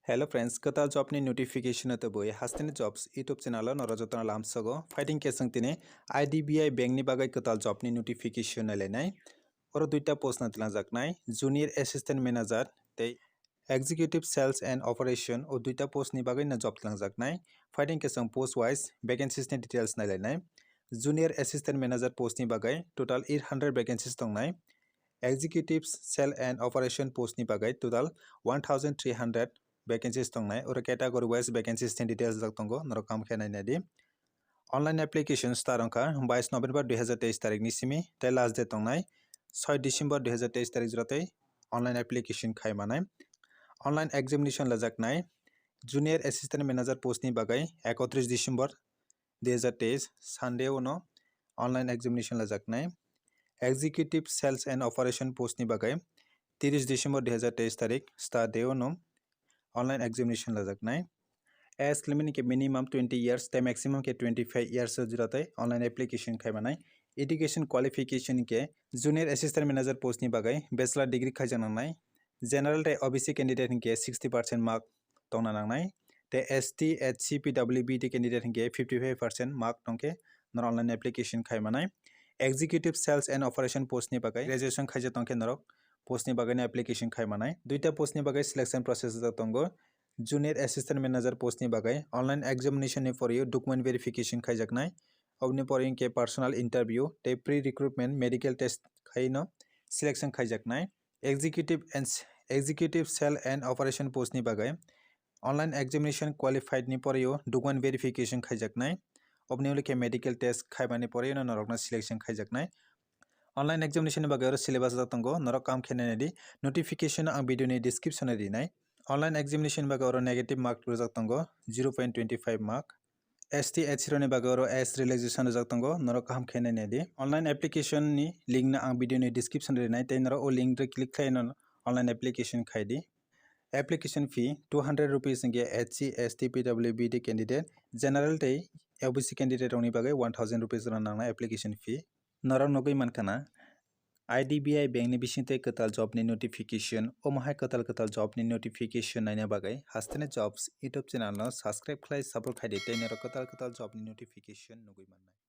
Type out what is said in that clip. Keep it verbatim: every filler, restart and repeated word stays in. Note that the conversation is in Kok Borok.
Hello friends, kwtal job ni notification o tubui Hasteni Jobs YouTube channel o norok jotono lamsogo. Fighting kesang tini I D B I bank ni bagwi kwtal job ni notification nailainai. Oro duita post no twlangjaknai, Junior Assistant Manager tei Executive Sales and Operation, o duita post ni bagwi no job twlangjaknai. Fighting kesang post wise vacancies ni details nailainai. Junior Assistant Manager post ni bagwi total eight hundred vacancies tongnai. Executive Sales and Operation post ni bagwi total one thousand three hundred vacancies tongnai. Oro category wise vacancies ni details jak tongo, norok kam khe nainai di. Online application start wngkha bais November dui hazar teis tarik ni simi, tei last date tongnai soi December dui hazar teis tarik jora tei online application khai manai. Online examination lajaknai Junior Assistant Manager post ni bagwi ekotris December dui hazar teis Sunday o no online examination lajaknai. Executive Sales and Operation post ni bagwi tiris December dui hazar teis tarik Saturday o no online examination lajaknai. Age limit ni khe minimum twenty years tei maximum khe twenty five years o jora tei online application khai manai. Education qualification ni khe Junior Assistant Manager post ni bagwi bachelor degree khaijak nangnai. General tei O B C candidate hinkhe sixty percent mark tongna nangnai. Tei S T, S C, P W B D candidate hinkhe fifty five percent mark tongkhe norok online application khai manai. Executive Sales and Operation post ni bagwi graduation khaijak tongkhe norok post ni bagwi no application khai manai. Duita post ni bagwi selection process jak tongo. Junior Assistant Manager post ni bagwi online examination ni poriyo document verification khaijaknai. Oboni poriyo hinkhe personal interview tei pre-recruitment medical test khaino selection khaijaknai. Executive and s-, Executive Sales and Operation post ni bagwi online examination qualified ni poriyo document verification khaijaknai. Oboni ulo khe medical test khaimani poriyo no norokno selection khaijaknai. Online examination ni bagwi oro syllabus jak tongo, norok kam khe nainai di. Notification ang video ni description o rinai. Online examination ni bagwi oro negative mark rwjak tongo, zero point twenty five mark. S T, S C rok ni bagwi oro age relaxation rwjak tongo, norok kaham khe nainai di. Online application ni link no ang video ni description o rinai, tei norok o link rw click khlai no online application khai di. Application fee two hundred rupees hinkhe S C, S T, P W B D candidate, general tei O B C candidate rokni bagwi one thousand rupees rwna nangnai application fee. Norok nugwi mankha na, I D B I bank ni bisingtwi kwtal job ni notification, omo hai kwtal kwtal job ni notification naina bagwi Hasteni Jobs YouTube channel no subscribe khlai support khai di, tei norok kwtal kwtal job ni notification nugwi mannai.